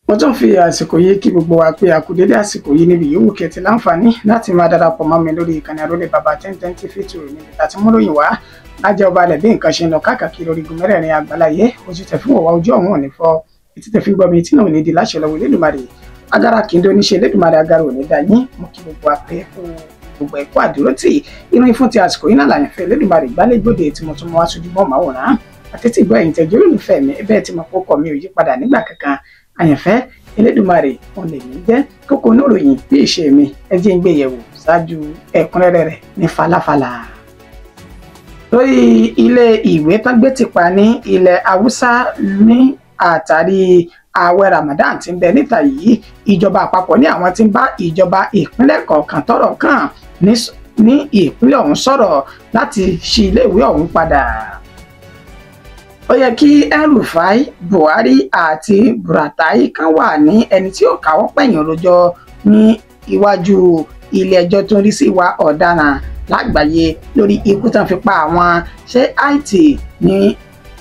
Mo tún fi àsìkò yìí kí gbogbo wa pé a kú dédé àsìkò yìí níbi yòówù kẹtì láǹfààní láti máa darapọ̀ mọ́ mi lórí ìkànnì Àrólé Bàbá 1010 TV níbi tá a ti mú ròyìn wá lájẹ́ ọba alẹ̀ bí nǹkan ṣe ń lọ káàkiri orígun mẹ́rẹ̀ẹ̀rin àgbáláyé. Ojú tẹ̀ fún òwà ojú ọ̀hún ò ní fọ́, etí tẹ̀ fi gbọ́ mi etí náà ò ní di láṣẹ lọ́wọ́ Elédùmarè. Agara kì í dó níṣe Elédùmarè, agara ò ní dá yín. Mo kí gbogbo wa pé kú gbogbo ẹ̀kọ́ àdúrótì. Ìròyìn fún ti àsìkò yìí náà làyànfẹ́ Elédùmarè gbálẹ́gbòde tí mo tún mọ́ wá sójú bọ́ màwòrán àtẹ́tí gbọ́ ẹ̀yin tẹ́jú olólùfẹ́ mi, bẹ́ẹ̀ tí mo kọ́kọ́ mi ò yí padà nígbà kankan. Àyànfẹ́ Elédùmarè òun lè mí jẹ́. Kókó oníròyìn bí ìṣe mi, ẹ jẹ́ ń gbé yẹ̀wò ṣáájú ẹ̀kúnrẹ́rẹ́ rẹ̀ ní falafala. Lórí ilé ìwé tán gbé ti pa ní ilẹ̀ Haúsá ní àtàrí ààwẹ̀ Ramadan tí ń bẹ níta yìí, ìjọba àpapọ̀ ní àwọn tí ń bá ìjọba ìpínlẹ̀ kọ̀ọ̀kan tọ́rọ̀ kàn ní ìpínlẹ̀ ọ̀hún sọ̀rọ̀ láti ṣí ilé ìwé ọ̀hún padà. Ó yẹ kí El-Rufai, Buhari àti Buratai kan wà ní ẹni tí ó káwọ́ pẹ̀yìn rojọ́ ní iwájú ilé ẹjọ́ tó ń rí sí ìwà ọ̀daràn lágbàáyé lórí ikú tán fi pa àwọn Shiite ní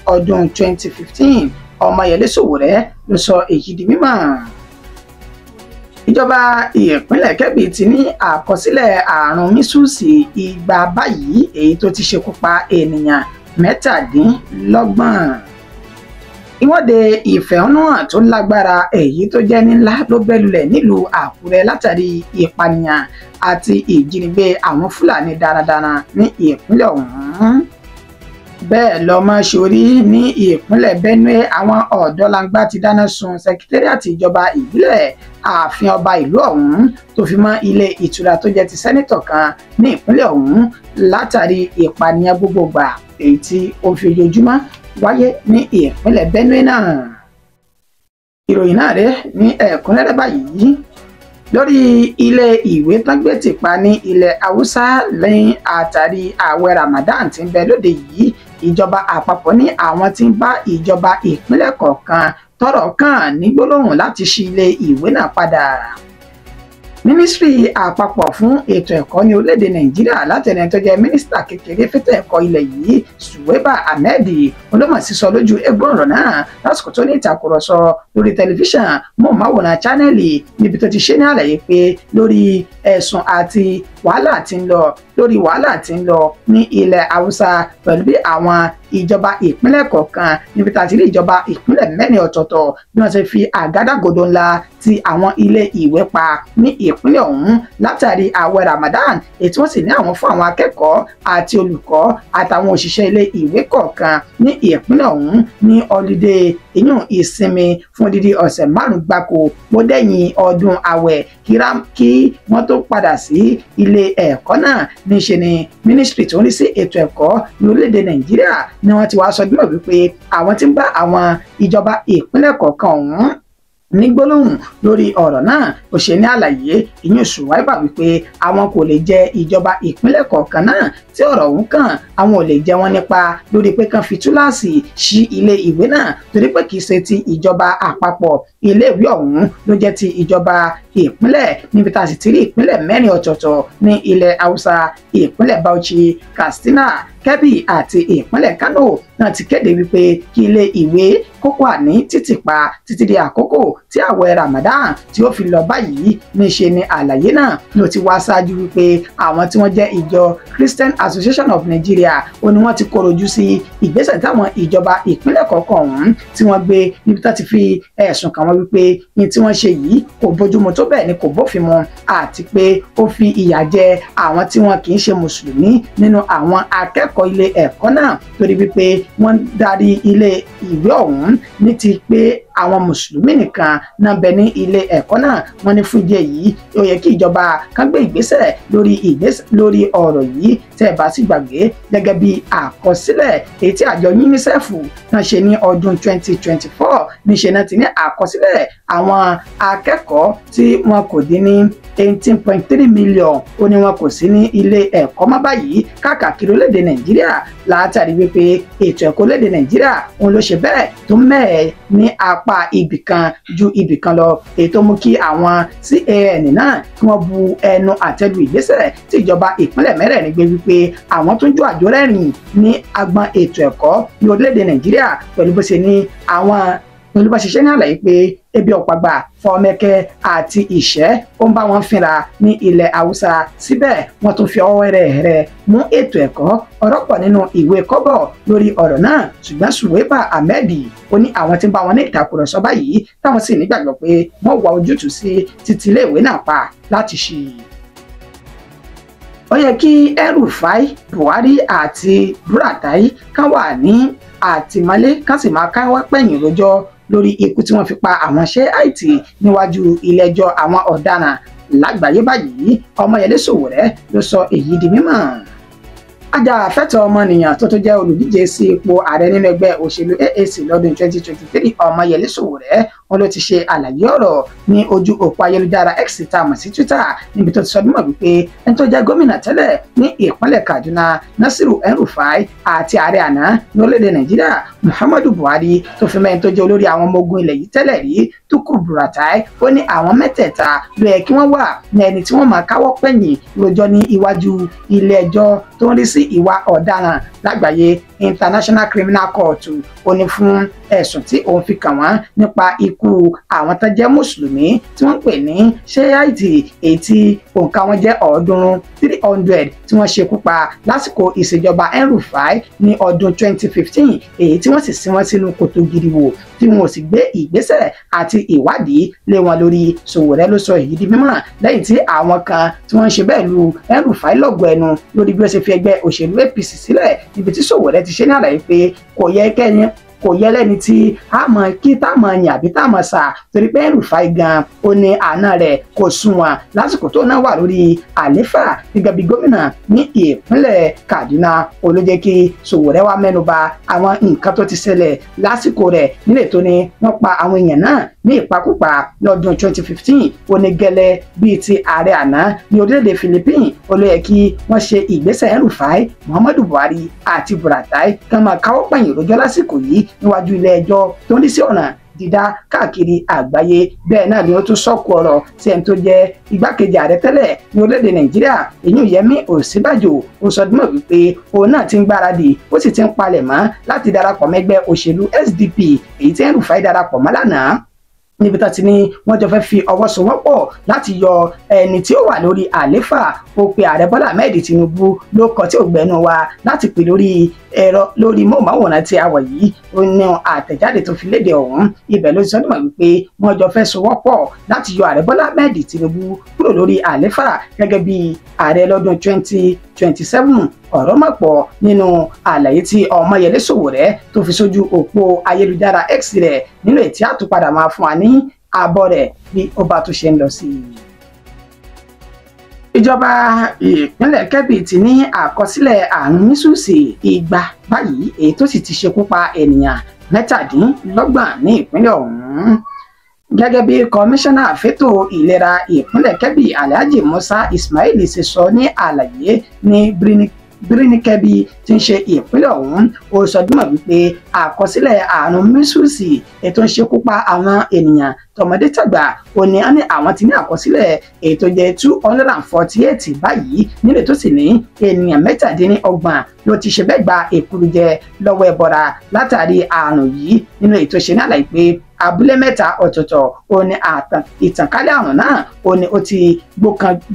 ọdún 2015. Ọmọyẹlé Sowore ló sọ èyí di mímọ̀. Ìjọba ìpínlẹ̀ Kebbi ti ní àkọsílẹ̀ àrùn mísùsì 200 báyìí, èyí tó ti ṣekú pa ènìyàn 27. Ìwọ́de ìfẹ̀hónúhàn tó lágbára èyí tó jẹ́ ńlá ló bẹ́ lulẹ̀ nílùú Àkúrẹ́ látàrí ìpànìyàn àti ìjínigbé àwọn Fúlàní darandaran ní ìpínlẹ̀ ọ̀hún. Bẹ́ẹ̀ lọ́mọ sórí ní ìpínlẹ̀ Benue, àwọn ọ̀dọ́langba ti dáná sun sẹkítẹ́rìàtì ìjọba ìbílẹ̀ ààfin ọba ìlú ọ̀hún tó fi mọ́ ilé ìtura tó jẹ́ ti sẹ́nítọ̀ kan ní ìpínlẹ̀ ọ̀hún látàrí ìpànìyàn gbogbogbà èyí tí ó fi ojoojúmọ́ wáyé ní ìpínlẹ̀ Benue náà. Ìròyìn náà rèé ní ẹ̀kúnrẹ́rẹ́ báyìí. Lórí ilé ìwé tán gbé tì pa ní ilẹ̀ Haúsá lẹ́yìn àtàrí ààwẹ̀ Ramadan tí ń bẹ lóde yìí, ìjọba àpapọ̀ ní àwọn tí ń bá ìjọba ìpínlẹ̀ kọ̀ọ̀kan tọ́rọ̀ kàn ní gbólóhùn láti ṣí ilé ìwé náà padà. Mínísírì àpapọ̀ fún ètò ẹ̀kọ́ ní orílẹ̀-èdè Nàìjíríà látẹni tó jẹ́ mínísítà kékeré fétò ẹ̀kọ́ ilẹ̀ yìí, Suwaiba Ahmed, olómọ̀ sísọ lójú egbò ọ̀rọ̀ náà lásìkò tó ní ìtàkùrọ̀sọ lórí tẹlifíṣàn móhùnmáwòrán Channel, níbi tó ti ṣe ní àlàyé pé lórí ẹ̀sùn àti wàhálà tí ń lọ lórí wàhálà tí ń lọ ní ilẹ̀ Haúsá pẹ̀lú bí àwọn ìjọba ìpínlẹ̀ kọ̀ọ̀kan níbi tá a ti rí ìjọba ìpínlẹ̀ mẹ́rin ọ̀tọ̀ọ̀tọ̀ bí wọ́n ṣe fi àgádágodo ńlá ti àwọn ilé ìwé pa ní ìpínlẹ̀ ọ̀hún látàrí ààwẹ̀ Ramadan, èyí tí wọ́n sì ní àwọn fún àwọn akẹ́kọ̀ọ́ àti olùkọ́ àtàwọn òṣìṣẹ́ ilé ìwé kọ̀ọ̀kan ní ìpínlẹ̀ ọ̀hún ní ọlídé ìyún ìsinmi fún odidi ọ̀sẹ̀ 5 gbáko ó dẹ̀yìn ọdún ààwẹ̀ kí wọ́n tó padà sí ilé ẹ̀kọ́ náà. Níṣe ni mínísírì tó ń rí sí ètò ẹ̀kọ́ ní orílẹ̀-èdè Nàìjíríà ni wọ́n ti wá sọ dímọ̀ wípé àwọn tí ń bá àwọn ìjọba ìpínlẹ̀ kọ̀ọ̀kan ọ̀hún ní gbólóhùn lórí ọ̀rọ̀ náà. Ó ṣe ní àlàyé ìyún Suwaiba wípé àwọn kò lè jẹ ìjọba ìpínlẹ̀ kọ̀ọ̀kan náà tí ọ̀rọ̀ ọ̀hún kàn, àwọn ò lè jẹ wọ́n nípa lórí pé kán fi túláàsì ṣí ilé ìwé náà torí pé kì í ṣe ti ìjọba àpapọ̀, ilé ìwé ọ̀hún ló jẹ́ ti ìjọba ìpínlẹ̀ níbi tá a sì ti rí ìpínlẹ̀ 4 ọ̀tọ̀ọ̀tọ̀ ní ilẹ̀ Haúsá, ìpínlẹ̀ Bauchi, Katsina, Kebbi àti ìpínlẹ̀ Kano náà ti kéde wípé kí ilé ìwé kó wà ní títì pa títí di àkókò tí àwẹ̀ Ramadan tí ó fi lọ báyìí. Níṣe ni àlàyé náà ló ti wá ṣáájú wípé àwọn tí wọ́n jẹ́ ìjọ Christian Association of Nigeria ó ní wọ́n ti kọ̀rọ̀jú sí ìgbésẹ̀ táwọn ìjọba ìpínlẹ̀ kọ̀ọ̀kan ọ̀hún tí wọ́n gbé níbi tá ti fi ẹ̀sùn kàn wọ́n wípé ní tí wọ́n ṣe yìí kò bójúmu tó bẹ́ẹ̀ ni kò bófin mu àti pé ó fi ìyà jẹ àwọn tí wọn kì í ṣe mùsùlùmí nínú àwọn akẹ́kọ̀ọ́ ilé ẹ̀kọ́ náà torí wípé wọ́n darí ilé ìwé ọ̀hún ní ti pé àwọn mùsùlùmí nìkan náà bẹ ní ilé ẹ̀kọ́ náà. Wọ́n ní fún ìdí èyí ó yẹ kí ìjọba kan gbé ìgbésẹ̀ lórí ọ̀rọ̀ yìí. Tẹ́ ẹ bá sì gbàgbé gẹ́gẹ́ bí àkọsílẹ̀ èyí tí àjọ UNICEF náà ṣe ní ọdún 2024, níṣe náà ti ní àkọsílẹ̀ àwọn akẹ́kọ̀ọ́ tí wọn kò dín ní 18.3 million ó ní wọn kò sí ní ilé ẹ̀kọ́ mọ́ báyìí káàkiri orílẹ̀-èdè Nàìjíríà látàrí wípé ètò ẹ̀kọ́ orílẹ̀-èdè Nàìjíríà òun ló ṣe bẹ́ẹ̀ tó mẹ́ẹ̀ ní apá ibìkan ju ibìkan lọ, èyí tó mú kí àwọn CAN náà kí wọ́n bu ẹnu àtẹ́lu ìgbésẹ̀ tí ìjọba ìpínlẹ̀ mẹ́rẹ̀ẹ̀rin gbé wípé àwọn tó ń jó àjò rẹ́rìn ní agbọn ètò ẹ̀kọ́ ní orílẹ̀-èdè Nàìjíríà pẹ̀lú bó ṣe ní àwọn Pẹ̀lú bá ṣiṣẹ́ ní àlàyé pé ebi ọ̀pàgbà fọmẹkẹ àti ìṣẹ́ ó ń bá wọn fínra ní ilẹ̀ Haúsá, síbẹ̀ wọ́n tún fi ọwọ́ rẹ̀ mú ètò ẹ̀kọ́. Ọ̀rọ̀ pọ̀ nínú ìwé kọ́bọ̀ lórí ọ̀rọ̀ náà, ṣùgbọ́n Suwaiba Ahmed ó ní àwọn tí ń bá wọn ní ìtàkùrọ̀sọ báyìí táwọn sì nígbàgbọ́ pé wọ́n wá ojútùú sí títí iléèwé náà pa láti ṣí i. Ó yẹ kí El-Rufai, Buhari àti Buratai kan wà ní àtìmọ́lé kan sì máa káwọ́ pẹ̀yìn rojọ́ lórí ikú tí wọ́n fi pa àwọn Ṣíàìtì níwájú ilé-ẹjọ́ àwọn ọ̀daràn lágbàáyé báyìí. Ọmọyẹlé Sowore ló sọ èyí di mímọ̀. Ajàfẹ́tọ̀ọ́ ọmọnìyàn tó tún jẹ́ olùdíje sí ipò ààrẹ nínú ẹgbẹ́ òṣèlú AAC lọ́dún 2023, Ọmọyẹlé Sowore wọn ló ti ṣe àlàyé ọ̀rọ̀ ní ojú òpó ayélujára X tá a mọ̀ sí Twitter, níbi tó ti sọ mímọ̀ wípé ẹni tó jẹ́ gómìnà tẹ́lẹ̀ ní ìpínlẹ̀ Kaduna Nasiru El-Rufai àti ààrẹ àná ní orílẹ̀-èdè Nàìjíríà Muhammadu Buhari tó fi mẹ́rin tó jẹ́ olórí àwọn ọmọ ogun ilẹ̀ yìí tẹ́lẹ̀ rí Tukur Buratai, ó ní àwọn mẹ́tẹ̀ẹ̀ta ló yẹ kí wọ́n wà ní ẹni tí wọ́n máa káwọ́ pẹ̀yìn rojọ́ ní iwájú ilé ẹjọ́ tó ń rí sí ìwà ọ̀daràn lágbàáyé International Criminal Court. Ó ní fún ẹ̀sùn tí òun fi kàn wọ́n nípa ikú àwọn tó jẹ́ mùsùlùmí tí wọ́n ń pè ní Ṣíàìtì, èyí tí òǹkà wọn jẹ́ 300 tí wọ́n ṣekú pa lásìkò ìṣèjọba El-Rufai ní ọdún 2015, èyí tí wọ́n sì sin wọ́n sínú kòtò giriwo tí wọn ò sì gbé ìgbésẹ̀ àti ìwádìí lé wọn lórí. Sowore ló sọ èyí di mímọ̀ lẹ́yìn tí àwọn kan tí wọ́n ń ṣe bẹ́ẹ̀ lu El-Rufai lọ́gọ̀ ẹnu lórí bí ó ṣe fi ẹgbẹ́ òṣèlú APC sílẹ̀, níbi tí Sowore ti ṣe ní àlàyé pé kò yẹ kẹ́yìn kò yẹ lẹ́ni tí a mọ̀ kí tá a mọ̀ yàn àbí tá a mọ̀ sà, torí pé El-Rufai gan ó ní àná rẹ̀ kò sunwọ̀n lásìkò tó náà wà lórí àléfà gẹ́gẹ́ bí gómìnà ní ìpínlẹ̀ Kaduna. Ó ló jẹ́ kí Sowore wá mẹ́nuba àwọn nǹkan tó ti ṣẹlẹ̀ lásìkò rẹ̀ nílẹ̀ tó ní wọ́n pa àwọn èèyàn náà ní ìpakúpa lọ́dún 2015. Ó ní gẹ́lẹ́ bíi ti ààrẹ àná ní orílẹ̀-èdè Philippines, ó ló yẹ kí wọ́n ṣe ìgbésẹ̀ El-Rufai, Muhammadu Buhari àti Buratai kán máa káwọ́ pẹ̀yìn rojọ́ lásìkò yìí níwájú ilé ẹjọ́ tó ní sí ọ̀nà dídá káàkiri àgbáyé. Bẹ́ẹ̀ náà ni ó tún sọ̀kò ọ̀rọ̀ sí ẹni tó jẹ́ igbákejì ààrẹ tẹ́lẹ̀ ní orílẹ̀-èdè Nàìjíríà, èyí Yẹmí Ọ̀sínbàjò. Ó sọ dímọ̀ wípé òun náà ti ń gbáradì ó sì ti ń palẹ̀ mọ́ láti darapọ̀ mẹ́gbẹ́ òṣèlú SDP èyí tí El-Rufai darapọ̀ mọ́ lánàá, níbi tá ti ní wọ́n jọ fẹ́ fi ọwọ́ sowọ́pọ̀ láti yọ ẹni tí ó wà lórí àléfà. Ó pe ààrẹ Bọ́lá Ahmed Tinubu ló kọ tí ò gbẹnu wa láti pè lórí ẹ̀rọ lórí móhùnmáwòrán tí a wọ̀ yìí. Ó ní àtẹ̀jáde tó fi léde ọ̀hún, ibẹ̀ ló ti sọ nímọ̀ wípé wọ́n jọ fẹ́ sowọ́pọ̀ láti yọ ààrẹ Bọ́lá Ahmed Tinubu kúrò lórí àléfà gẹ́gẹ́ bí ààrẹ lọ́dún 2027. Ọ̀rọ̀ mọ̀ pọ̀ nínú àlàyé tí Ọmọyẹlé Sowore tó fi sójú òpó ayélujára X rẹ̀ nínú ètí àtúpadà máa fún wa ní àbọ̀ rẹ̀ bí ó bá tún ṣe ń lọ sí i. Ìjọba ìpínlẹ̀ Kebbi ti ní àkọsílẹ̀ àrùn mísùsì 200 báyìí, èyí tó sì ti ṣekú pa ènìyàn 27 ní ìpínlẹ̀ ọ̀hún. Gẹ́gẹ́ bí kọmíṣánná fétò ìlera ìpínlẹ̀ Kebbi Alhaji Musa Ismail ṣe sọ ní àlàyé ní Birnin Kebbi tí ń ṣe ìpínlẹ̀ ọ̀hún, ó sọ dímọ̀ wípé àkọsílẹ̀ àrùn mísùsì ètò ń ṣekú pa àwọn ènìyàn tọmọdé tàgbà, ó ní àwọn ti ní àkọsílẹ̀ ètò jẹ́ 248 báyìí, nílẹ̀ tó sì ní ènìyàn 27 ló ti ṣe bẹ́ẹ̀ gba èkúrújẹ lọ́wọ́ ẹbọra látàrí àrùn yìí. Nínú ètò ṣe ní àlàyé pé abúlé 3 ọ̀tọ̀ọ̀tọ̀ ó ní ìtànkálẹ̀ àrùn náà ó ní ó ti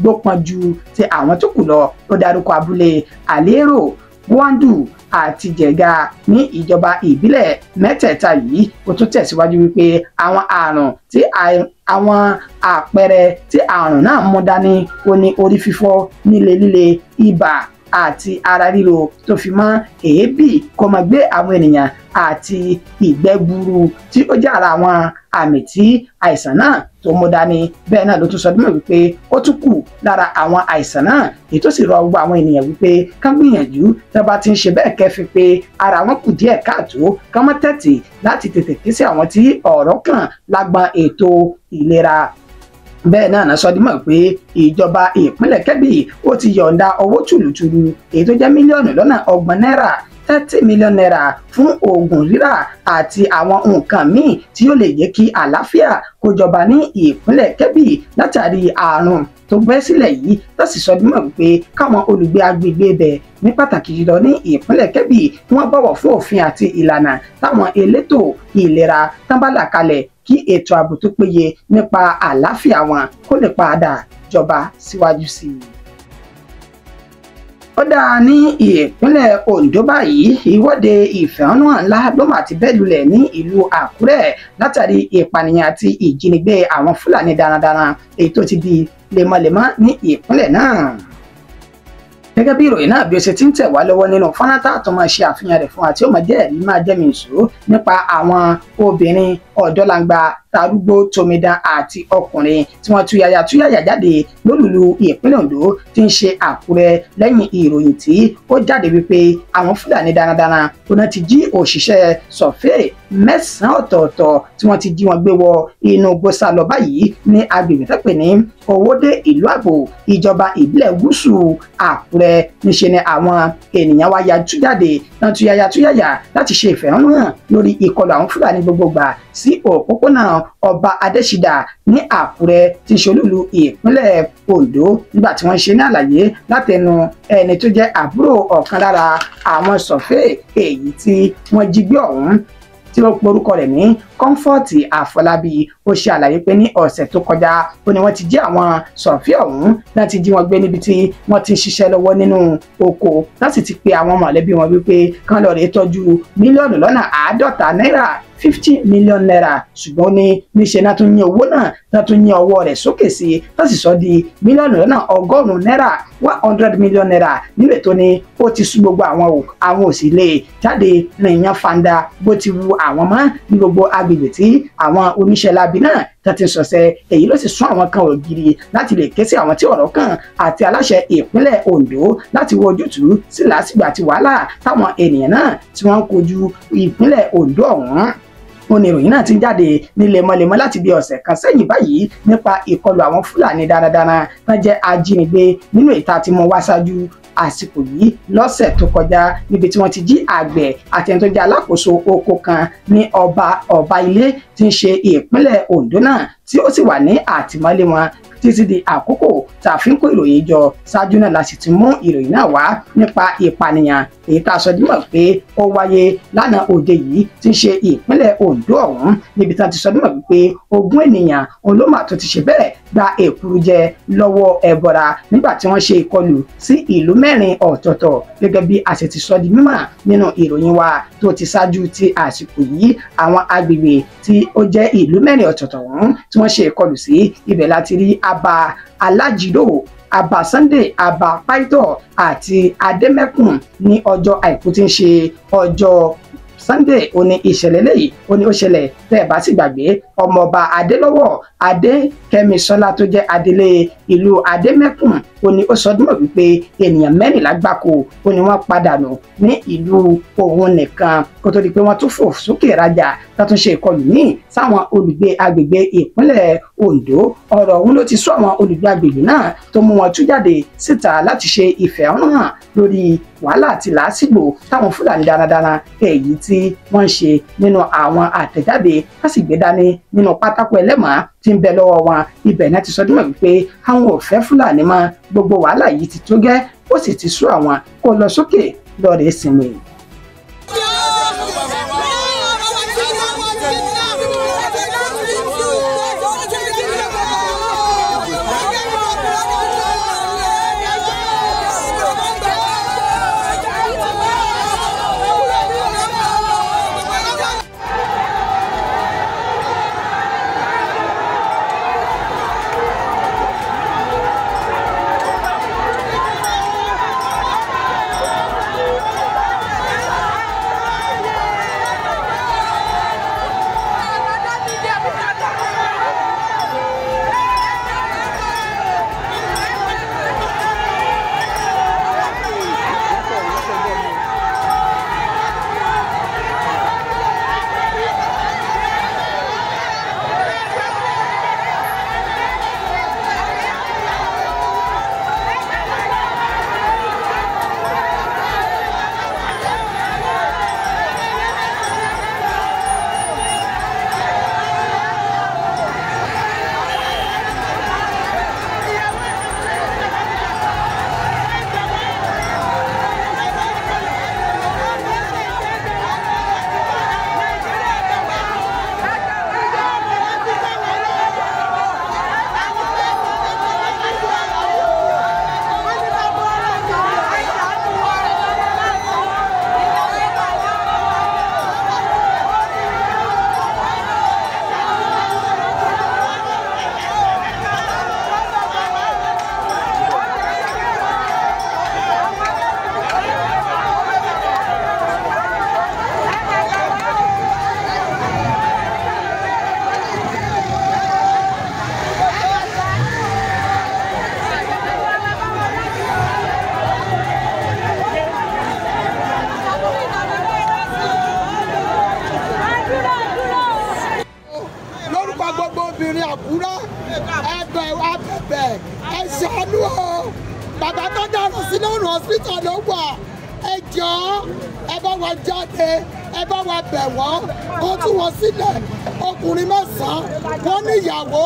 gbópọn ju ti àwọn tó kù lọ. Ó dárúkọ abúlé Alero, Gwandu àti Jẹ̀gà ní ìjọba ìbílẹ̀ mẹ́tẹ̀ẹ̀ta yìí. Ó tún tẹ̀síwájú wípé àwọn àrùn tí àwọn àpẹẹrẹ tí àrùn náà mú dání ó ní orí fífọ́, nílé líle, ibà àti ara ríro tó fi mọ́ èébì kó máa gbé àwọn ènìyàn àti ìgbẹ́ gbuuru tí ó jẹ́ ara àwọn àmì tí àìsàn náà tó mú dání. Bẹ́ẹ̀ náà ló tún sọ dímọ̀ wípé ó tún kù lára àwọn àìsàn náà, èyí tó sì rọ gbogbo àwọn ènìyàn wípé kán gbìyànjú tí wọ́n bá ti ń ṣe bẹ́ẹ̀ kẹ́fí pé ara wọn kù díẹ̀ káàtó, kán má tẹ̀tì láti tètè ké sí àwọn tí ọ̀rọ̀ kàn lágbọn ètò ìlera. Bẹ́ẹ̀ náà sọ dímọ̀ pé ìjọba ìpínlẹ̀ Kebbi ó ti yọ̀ǹda owó tùlùtùlù èyí tó jẹ́ mílíọ̀nù lọ́nà ọgbọ̀n náírà 30 million naira fún oògùn rírà àti àwọn nǹkan míì tí yóò lè jẹ́ kí àlàáfíà kó jọba ní ìpínlẹ̀ Kẹ́bì látàrí àrùn tó bẹ́ sílẹ̀ yìí. Tó sì sọ dímọ̀ wípé káwọn olùgbé agbègbè ibẹ̀, ní pàtàkì jùlọ ní ìpínlẹ̀ Kẹ́bì, kí wọ́n bọ̀wọ̀ fún òfin àti ìlànà táwọn elétò ìlera tán bá là kalẹ̀, kí ètò ààbò tó péye nípa àlàáfíà wọn kó lè padà jọba síwájú sí i. Ó dáa, ní ìpínlẹ̀ Ondo báyìí, ìwọ́de ìfẹ̀hónúhàn ńlá ló mà ti bẹ́ lulẹ̀ ní ìlú Àkúrẹ́ látàrí ìpànìyàn àti ìjínigbé àwọn Fúlàní darandaran èyí tó ti di lemọ́lemọ́ ní ìpínlẹ̀ náà. Gẹ́gẹ́ bí ìròyìn náà bí ó ṣe ti ń tẹ̀ wá lọ́wọ́ nínú fọ́nrán tá a tún máa ṣe àfihàn rẹ̀ fún wa, tí ó máa jẹ́ ẹ̀rí máa jẹ́ mi ìṣó nípa àwọn obìnrin ọ̀dọ́langba, tarúgbó, tomidan àti ọkùnrin tí wọ́n túyàyà túyàyà jáde lólùlù ìpínlẹ̀ Ondo tí ń ṣe Àkúrẹ́, lẹ́yìn ìròyìn tí ó jáde wípé àwọn Fúlàní darandaran oná ti jí òṣìṣẹ́ survey mẹ́sàn-án ọ̀tọ̀ọ̀tọ̀ tí wọ́n ti jí wọn gbé wọ inú gbòsà lọ báyìí ní agbègbè tó pè ní Owódé, ìlú Àgbò, ìjọba ìbílẹ̀ Gúúsù Àkúrẹ́. Níṣe ni àwọn ènìyàn wá ya tú jáde náà, túyàyà túyàyà láti ṣe ìfẹ̀hónúhàn lórí ìkọlù àwọn Fúlàní gbogbogbà sí òpópónà Ọba Adésídà ní Àkúrẹ́ tí í ṣolúlu ìpínlẹ̀ Ondo. Nígbà tí wọ́n ṣe ní àlàyé látẹnu ẹni tó jẹ́ àbúrò ọ̀kan lára àwọn survey èyí tí wọ́n jí gbé ọ̀hún, tí ó porúkọ rẹ̀ ní Comfort Àfọlábí, ó ṣe àlàyé pé ní ọ̀sẹ̀ tó kọjá ó ní wọ́n ti jí àwọn survey ọ̀hún láti jí wọn gbé níbi tí wọ́n ti ń ṣiṣẹ́ lọ́wọ́ nínú oko, láti ti pe àwọn mọ̀lẹ́bí wọn wípé kán lọ rèé tọ́jú 50 mílíọ̀nù 50 million naira. Ṣùgbọ́n ní níṣẹ́ náà tún yín owó náà náà tún yín ọwọ́ rẹ̀ sókè sí i, tó sì sọ di 100 mílíọ̀nù 100 million naira. Nílò tó ní ó ti sú gbogbo àwọn o, àwọn ò sì lè jáde rìn yan fanda bó ti wu àwọn mọ́ ní gbogbo agbègbè tí àwọn oníṣẹ́ láabi náà tó ti sọ̀sẹ̀. Èyí ló sì sún àwọn kan ògiri láti lè ké sí àwọn tí ọ̀rọ̀ kàn àti aláṣẹ ìpínlẹ̀ Ondo láti wo ojútùú sí làásìgbò àti wàhálà táwọn ènìyàn náà tí wọ́n ń kojú ìpínlẹ̀ Ondo ọ̀hún. Ó ní ìròyìn náà ti ń jáde ní lemọ́lemọ́ láti bí ọ̀sẹ̀ kan sẹ́yìn báyìí nípa ìkọlù àwọn Fúlàní darandaran tán jẹ́ ajínigbé nínú ìta tí mo wá ṣáájú àsìkò yìí lọ́sẹ̀ tó kọjá, níbi tí wọ́n ti jí àgbẹ̀ àti ẹni tó jẹ́ alákòóso oko kan ní ọba ilé tí ń ṣe ìpínlẹ̀ Ondo náà, tí ó sì wà ní àtìmọ́lé wọn títí di àkókò tá a fi ń kó ìròyìn jọ. Ṣáájú náà la sì ti mú ìròyìn náà wá nípa ìpànìyàn èyí tá a sọ dímọ̀ pé ó wáyé lánàá òde yìí tí ń ṣe ìpínlẹ̀ Ondo ọ̀hún, níbi tí wọ́n ti sọ dímọ̀ wípé 20 ènìyàn òun ló mà tó ti ṣe bẹ́ẹ̀ gba èkuru jẹ lọ́wọ́ ẹbọra nígbà tí wọ́n ṣe ìkọlù sí ìlú mẹ́rin ọ̀tọ̀ọ̀tọ̀, gẹ́gẹ́ bí a ṣe ti sọ di mímọ̀ nínú ìròyìn wa tó ti ṣáájú ti àsìkò yìí. Àwọn agbègbè tí ó jẹ́ ìlú mẹ́rin ọ̀tọ̀ọ̀tọ̀ ọ̀hún tí wọ́n ṣe ìkọlù sí, ibẹ̀ láti rí Aba Alájìdó, Aba Sunday, Aba Paito àti Adémẹ́kùn. Ní ọjọ́ Àìkú tí ń ṣe ọjọ́ Sunday ó ní ìṣẹ̀lẹ̀ lẹ́yìí ó ní ó ṣẹlẹ̀. Tẹ́ ẹ̀ bá sì gbàgbé, ọmọọba Adélọ́wọ̀ Adékẹ́misọ́lá tó jẹ́ adelé ìlú Adémẹ́kùn ó ní ó sọdúnmọ̀ wípé ènìyàn 14 gbáko ó ní wọ́n padànù ní ìlú òun nìkan, kó tó di pé wọ́n tún fò sókè rajà tó tún ṣe ìkọlù míì sáwọn olùgbé agbègbè ìpínlẹ̀ Ondo. Ọ̀rọ̀ ọ̀hún ló ti sún àwọn olùgbé agbègbè náà tó mú wọn tú jáde síta láti ṣe ìfẹ̀hónúhàn lórí wàhálà àti làásìgbò táwọn Fúlàní darandaran èyí tí wọ́n ń ṣe. Nínú àwọn àtẹ̀jáde wọ́n sì gbé dání nínú pátákó ẹlẹ́màá tí ń bẹ lọ́wọ́ wọn, ibẹ̀ náà ti sọ dímọ̀ wípé àwọn ò fẹ́ Fúlàní mọ́, gbogbo wàhálà yìí ti tó gẹ́, ó sì ti sú àwọn, kó lọ sókè lọ́ọ̀rẹ́ sinmi. Ẹ̀bẹ̀ wa bẹ̀bẹ̀, ẹ ṣàánú o. Bàbá tó dàrú sí lọ́rùn hospital ló wà. Ẹ jọ̀ọ́, ẹ bá wa jáde, ẹ bá wa bẹ̀ wọ́n, kó tú wọn sílẹ̀. Ọkùnrin mẹ́sàn-án, wọ́n ní ìyàwó,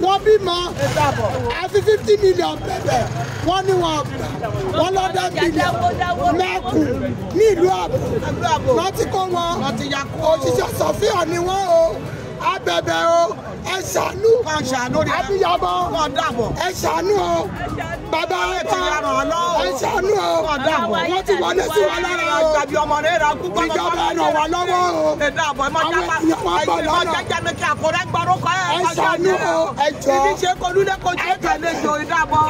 wọ́n bímọ, àfi 50 million bẹ̀bẹ̀, wọ́n ní wọn gbà, 100 million mẹ́kù ní ìlú Àbò. Wọ́n ti kó wọn, òṣìṣẹ́ sọ̀fíà ni wọ́n o, abẹ̀bẹ̀ o, ẹ ṣàánú, abiyamọ, ẹ ṣàánú o, bàbá ẹ ṣàánú o, wọ́n ti wọlé sí wa lára o, ìjọba ẹ ràn wá lọ́wọ́ o, àwọn ènìyàn wa bọ̀ lọ́nà, ẹ ṣàánú o, ẹ jọ̀ọ́,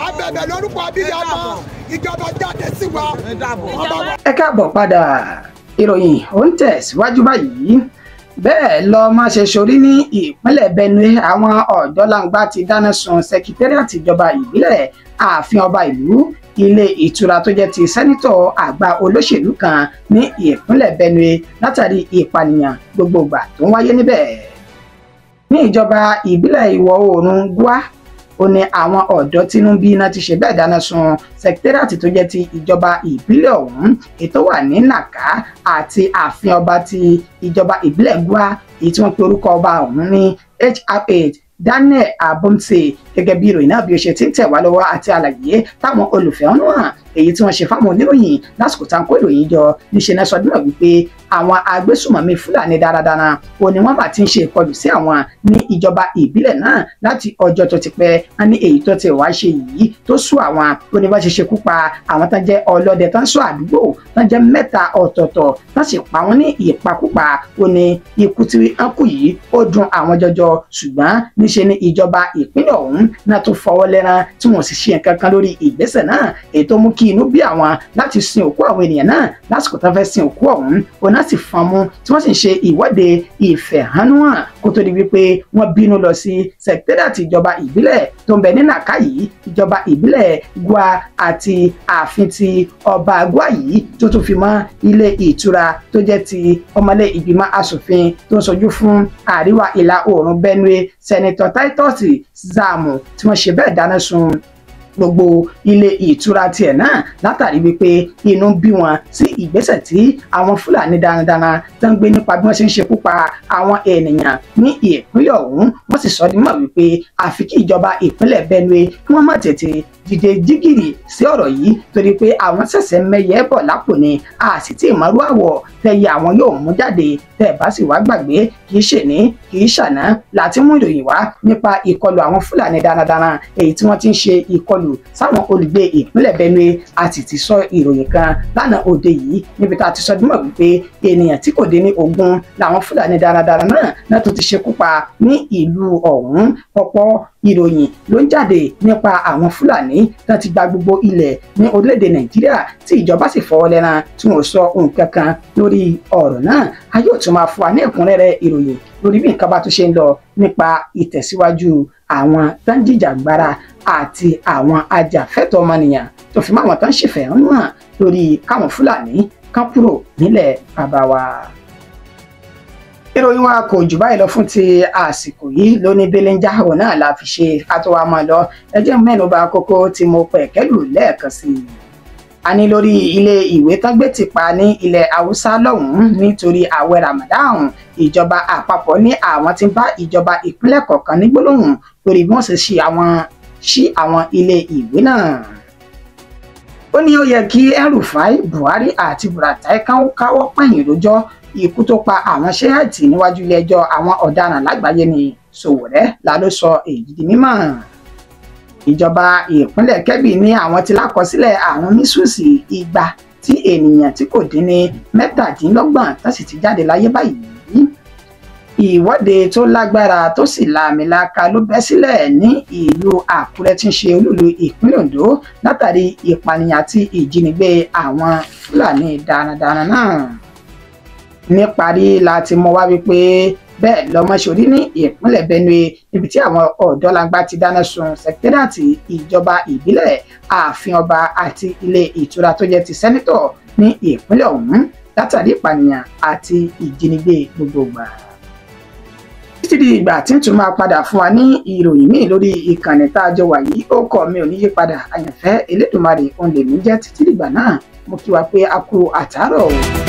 abẹ̀bẹ̀ lórúkọ abiyamọ, ìjọba jáde sí wa. Ẹ káàbọ̀ padà, ìròyìn ó ń tẹ̀síwájú báyìí. Bẹ́ẹ̀ lọ má ṣe ṣorí ní ìpínlẹ̀ Benue, àwọn ọ̀dọ́langba ti dáná sun sẹkítẹ́rìàtì ìjọba ìbílẹ̀, ààfin ọba ìlú, ilé ìtura tó jẹ́ ti sẹ́nítọ̀ àgbà olóṣèlú kan ní ìpínlẹ̀ Benue látàrí ìpànìyàn gbogbogbà tó ń wáyé níbẹ̀. Ní ìjọba ìbílẹ̀ ìwọ̀ oòrùn Gua, ó ní àwọn ọ̀dọ́ Tinubu iná ti ṣe bẹ́ẹ̀ dáná sun sẹkítẹ́rìàtì tó jẹ́ ti ìjọba ìbílẹ̀ ọ̀hún, ètò wà ní Nàká àti ààfin ọba ti ìjọba ìbílẹ̀ Gua, èyí tí wọ́n pe orúkọ ọba ọ̀hún ní HR8 Daniel Abomse. Gẹ́gẹ́ bí ìròyìn náà bí ó ṣe ti ń tẹ̀ wá lọ́wọ́ àti àlàyé táwọn olùfẹ̀hónú hàn èyí tí wọ́n ṣe fáwọn oníròyìn lásìkò tá à ń kó ìròyìn jọ, níṣẹ́ náà sọ dímọ̀ wípé àwọn agbésùmọ̀mí Fúlàní darandaran ò ní wọ́n bá ti ń ṣe ìkọlù sí àwọn ní ìjọba ìbílẹ̀ náà láti ọjọ́ tó ti pẹ́. Wọ́n ní èyí tó ti wá ṣe yìí tó sú àwọn, ó ní bá ṣe ṣekú pa àwọn tán jẹ́ ọlọ́dẹ tán sọ àdúgbò tán jẹ́ 3 ọ̀tọ̀ọ̀tọ̀ tán sì pa wọ́n ní ìpakúpa. Ó ní ikú tí wọ́n kú yìí ó dùn àwọn jọjọ, ṣùgbọ́n níṣe ni ìjọba ìpínlẹ̀ ọ̀hún náà tó fọwọ́ lẹ́rán tí wọ́n sì ṣe nǹkan kan lórí ìgbésẹ̀ náà, èyí tó mú kí inú bí àwọn láti sin òkú àwọn ènìyàn náà lásìkò tó fẹ́ sin òkú ọ̀hún. Òun náà sì fọn mú tí wọ́n sì ń ṣe ìwọ́de ìfẹ̀hónúhàn kó tó di wípé wọ́n bínú lọ sí sẹkítẹ́rìàtì ìjọba ìbílẹ̀ tó ń bẹ ní Nàká yìí, ìjọba ìbílẹ̀ Gua àti ààfin ti ọba Gua yìí tó tún fi mọ́ ilé ìtura tó jẹ́ ti ọmọlé ìgbìmọ̀ asòfin tó ń sojú fún àríwá ìlà oòrùn Benue, sẹ́nitọ́ Titus Zamu, tí wọ́n ṣe bẹ́ẹ̀ dáná sun gbogbo ilé ìtura tiẹ̀ náà látàrí wípé inú bí wọn sí ìgbésẹ̀ tí àwọn Fúlàní darandaran tó ń gbé nípa bí wọ́n ṣe ń ṣekú pa àwọn ènìyàn ní ìpínlẹ̀ ọ̀hún. Wọ́n sì sọ ní mọ̀ wípé àfi kí ìjọba ìpínlẹ̀ Benue kí wọ́n má tètè dìde jígìrì sí ọ̀rọ̀ yìí, torí pé àwọn ṣẹ̀ṣẹ̀ mẹ́yẹ bọ̀ lápò ni, a sì tí ì mọ̀rú àwọ̀ tẹ̀yẹ àwọn yóò mú jáde. Tẹ̀ bá sì wá gbàgbé, kì í ṣèní kì í ṣàná láti mú ìròyìn wá nípa ìkọlù àwọn Fúlàní darandaran èyí tí wọ́n ti ń ṣe ìkọlù sáwọn olùgbé ìpínlẹ̀ Benue. A sì ti sọ ìròyìn kan lánàá òde yìí níbi tá a ti sọ dímọ̀ wípé ènìyàn tí kò dé ní 20 làwọn Fúlàní darandaran náà tó ti ṣekú pa ní ìlú ọ̀hún. Ọ̀pọ̀ ìròyìn ló ń jáde nípa àwọn Fúlàní tó ti gba gbogbo ilẹ̀ ní orílẹ̀-èdè Nàìjíríà tí ìjọba sì fọwọ́ lẹ́ran tí wọ́n sọ nǹkan kan lórí ọ̀rọ̀ náà. A yóò tún máa fún wa ní ẹ̀kúnrẹ́rẹ́ ìròyìn lórí bí nǹkan bá tún ṣe ń lọ nípa ìtẹ̀síwájú àwọn tó ń jìjàgbara àti àwọn ajàfẹ́tọ̀ọ́ ọmọnìyàn tó fi máwọn tó ń ṣèfẹ̀hónú hàn lórí káwọn Fúlàní kán kúrò nílẹ̀ bàbá wa. Ìròyìn wa kò jù báyìí lọ fún ti àsìkò yìí lóní belenja, òun náà la fi ṣe ká tó wa máa lọ. Ẹ jẹ́ mẹ́nuba kókó tí mo pẹ̀ kẹ́lù lẹ́ẹ̀kan sí i. A ní lórí ilé ìwé tán gbé ti pa ní ilẹ̀ Haúsá lọ́hùn-ún nítorí ààwẹ̀ Ramadan, ìjọba àpapọ̀ ní àwọn tí ń bá ìjọba ìpínlẹ̀ kọ̀ọ̀kan ní gbólóhùn lórí bí wọ́n ṣe ṣí àwọn ilé ìwé náà. Ó ní ó yẹ kí El-Rufai, Buhari àti Buratai káwọ́ pẹ̀yìn lójọ́ ikú tó pa àwọn ṣẹ́yàtì níwájú ilé-ẹjọ́ àwọn ọ̀daràn lágbàáyé ni Sowore la ló sọ èyí di mímọ̀. Ìjọba ìpínlẹ̀ Kebbi ní àwọn ti lákọsílẹ̀ àrùn mísùsì 200 tí ènìyàn tí kò dín ní 27 tó sì ti jáde láyé báyìí. Ìwọ́de tó lágbára tó sì làmìlaka ló bẹ́ sílẹ̀ ní ìlú Àkúrẹ́ tí ń ṣe olúìlú ìpínlẹ̀ Oǹdó látàrí ìpànìyàn àti ìjínigbé àwọn Fúlàní darandaran náà. Níparí láti mọ wá wípé bẹ́ẹ̀ lọ́mọṣorí ní ìpínlẹ̀ Benue níbi tí àwọn ọ̀dọ́langba ti dáná sun sẹkítẹ́rìàtì ìjọba ìbílẹ̀, ààfin ọba àti ilé ìtura tó jẹ́ ti sẹ́nítọ̀ ní ìpínlẹ̀ ọ̀hún látàrí ìpànìyàn àti ìjínigbé gbogbogbà. Títí di ìgbà tí ń tún máa padà fún wa ní ìròyìn míì lórí ìkànnì tá a jọ wà yìí, ó kọ mi ò ní yí padà. Àyànfẹ́ Elédùmarè òun lèmi jẹ́. Títí dìgbà náà, mo kí wa pé a kú àtàárọ̀ o.